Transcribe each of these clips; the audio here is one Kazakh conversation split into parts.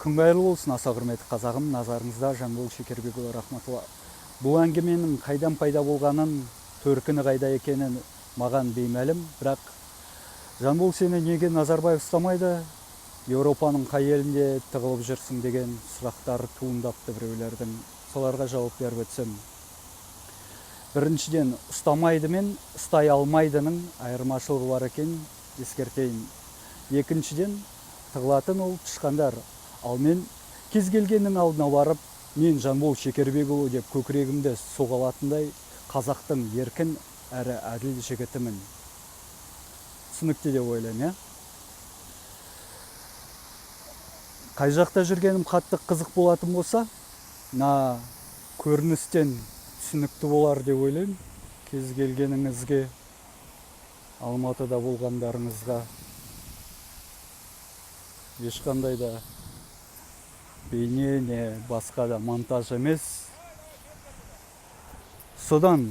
Күн қайырлы болсын, аса құрметті қазағым, назарыңызда Жанбол Шекербекұлы Рахматулла. Бұл әңгіменің қайдан пайда болғанын, төркіні қайда екенін маған беймәлім, бірақ Жанбол, сені неге Назарбаев ұстамайды, Еуропаның қай елінде тығылып жүрсің деген сұрақтар туындапты біреулердің. Соларға жауап беріп өтсем. Біріншіден, ұстамайды мен ұстай алмайдының айырмашылығы бар екен, ескертейін. Екіншіден, тығылатын ол тышқандар. Ал мен кез келгеннің алдына барып, мен Жанбол Шекербекұлы деп көкірегімді соға алатындай қазақтың еркін әрі әділ жігітімін. Түсінікті деп ойлаймын, иә? Қай жақта жүргенім қатты қызық болатын болса, мына көріністен түсінікті болар деп ойлаймын. Кез келгеніңізге, Алматыда болғандарыңызға ешқандай да бейне не басқа да монтаж емес. Содан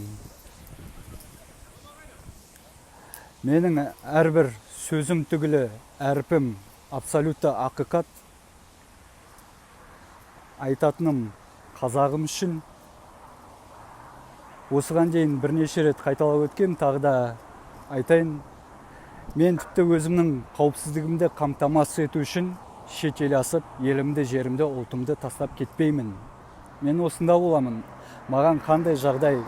менің әрбір сөзім түгілі әрпім абсолютті ақиқат. Айтатыным қазағым үшін. Осыған дейін бірнеше рет қайталап өткен, тағы да айтайын. Мен тіпті өзімнің қауіпсіздігімді қамтамасыз ету үшін шет ел асып, елімді, жерімді, ұлтымды тастап кетпеймін. Мен осында боламын. Маған қандай жағдай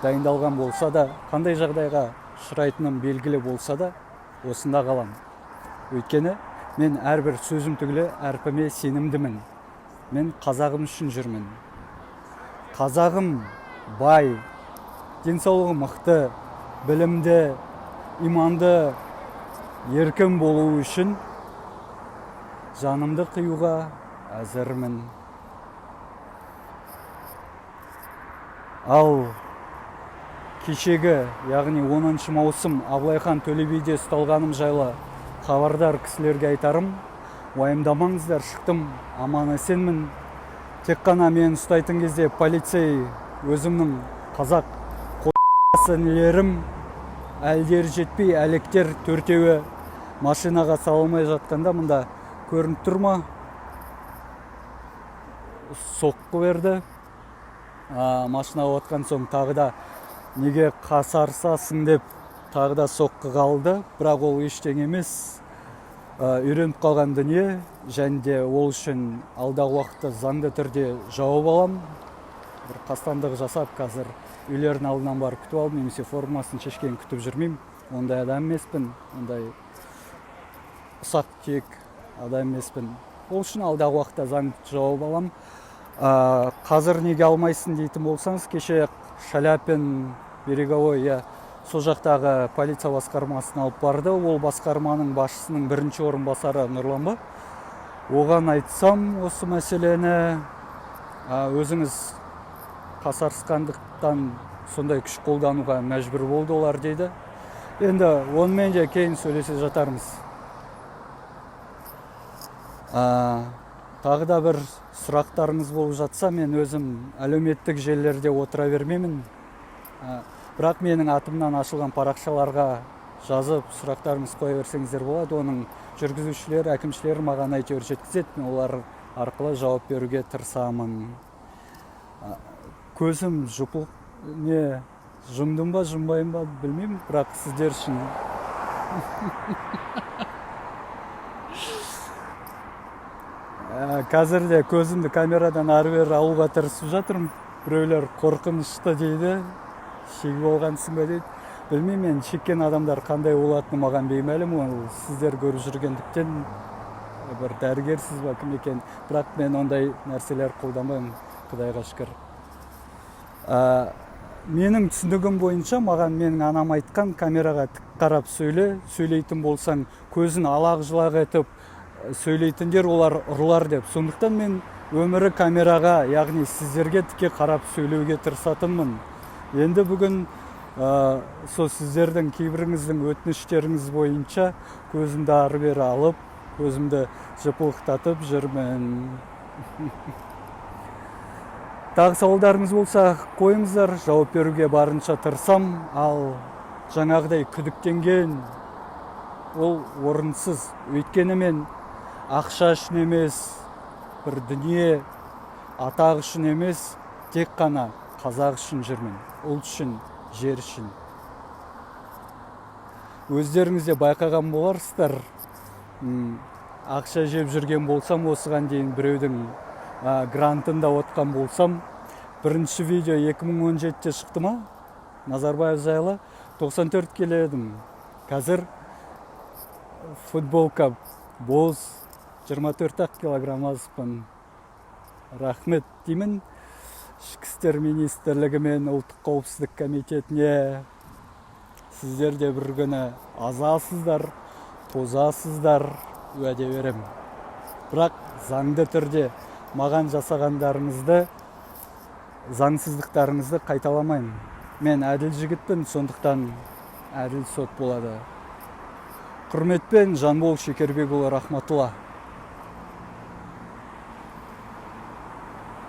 дайындалған болса да, қандай жағдайға ұшырайтыным белгілі болса да, осында қалам. Өйткені мен әрбір сөзім түгілі әрпіме сенімдімін. Мен қазағым үшін жүрмін. Қазағым бай, денсаулығы мықты, білімді, иманды, еркін болу үшін жанымды қиюға әзірмін. Ал кешегі, яғни 10 маусым Абылайхан Төле биде ұсталғаным жайлы хабардар кісілерге айтарым, уайымдамаңыздар, шықтым, аман есенмін. Тек қана мен ұстайтын кезде полицей өзімнің қазақ інілерім әлдері жетпей, әлектер төртеуі машинаға салмай жатқанда мында көрініп тұр ма, соққы берді. Машинаға отқан соң тағы да неге қасарысасың деп тағы да соққы қалды. Бірақ ол ештеңе емес, үйреніп қалған дүние, және де ол үшін алдағы уақытта заңды түрде жауап алам. Бір қастандық жасап қазір үйлерінің алдынан барып күтіп алдым, немесе формасын шешкен күтіп жүрмеймін. Ондай адам емеспін, ондай ұсақ түйек адам емеспін. Ол үшін алдағы уақытта заңды жауап алам. Қазір неге алмайсың дейтін болсаңыз, кеше Шаляпин Береговой, иә, сол жақтағы полиция басқармасына алып барды. Ол басқарманың басшысының бірінші орынбасары Нұрлан ба? Оған айтсам осы мәселені, өзіңіз қасарысқандықтан сондай күш қолдануға мәжбүр болды олар дейді. Енді онымен де кейін сөйлесе жатармыз. Тағы да бір сұрақтарыңыз болып жатса, мен өзім әлеуметтік желілерде отыра бермеймін. Бірақ менің атымнан ашылған парақшаларға жазып сұрақтарыңыз қоя берсеңіздер болады. Оның жүргізушілері, әкімшілері маған әйтеуір жеткізеді, мен олар арқылы жауап беруге тырысамын. Көзім жұпыл, не жұмдым ба, жұмбайым ба білмеймін, бірақ сіздер үшін қазір де көзімді камерадан ары бері алуға тырысып жатырмын. Біреулер қорқынышты дейді, шегіп алғансың ба дейді. Білмеймін, мен шеккен адамдар қандай болатыны маған беймәлім, ол сіздер көріп жүргендіктен бір дәрігерсіз ба кім екен, бірақ мен ондай нәрселер қолданбаймын, Құдайға шүкір. Менің түсінігім бойынша маған менің анам айтқан, камераға тік қарап сөйле, сөйлейтін болсаң көзін алақ-жұлақ етіп сөйлейтіндер олар ұрылар деп. Сондықтан мен өмірі камераға, яғни сіздерге тіке қарап сөйлеуге тырысатынмын. Енді бүгін сол сіздердің кейбіріңіздің өтініштеріңіз бойынша көзімді ары бері алып, көзімді жыпылықтатып жүрмін. Тағы сауалдарыңыз болса қойыңыздар, жауап беруге барынша тырысам. Ал жаңағыдай күдіктенген ол орынсыз, өйткені мен ақша үшін емес, Бір дүние, атақ үшін емес, тек қана қазақ үшін жүрмін, ұлт үшін, жер үшін. Өздеріңіз де байқаған боларсыздар, ақша жеп жүрген болсам, осыған дейін біреудің грантында отқан болсам, бірінші видео 2017-те шықты ма, Назарбаев жайлы, 94 келі едім. Қазір футболка боз, 24 ақ килограмм азыппын. Рахмет деймін Ішкі істер министрлігі мен Ұлттық қауіпсіздік комитетіне. Сіздер де бір күні азасыздар, тозасыздар, уәде беремін. Бірақ заңды түрде маған жасағандарыңызды, заңсыздықтарыңызды қайталамаймын. Мен әділ жігітпін, сондықтан әділ сот болады. Құрметпен, Жанбол Шекербекұлы Рахматулла.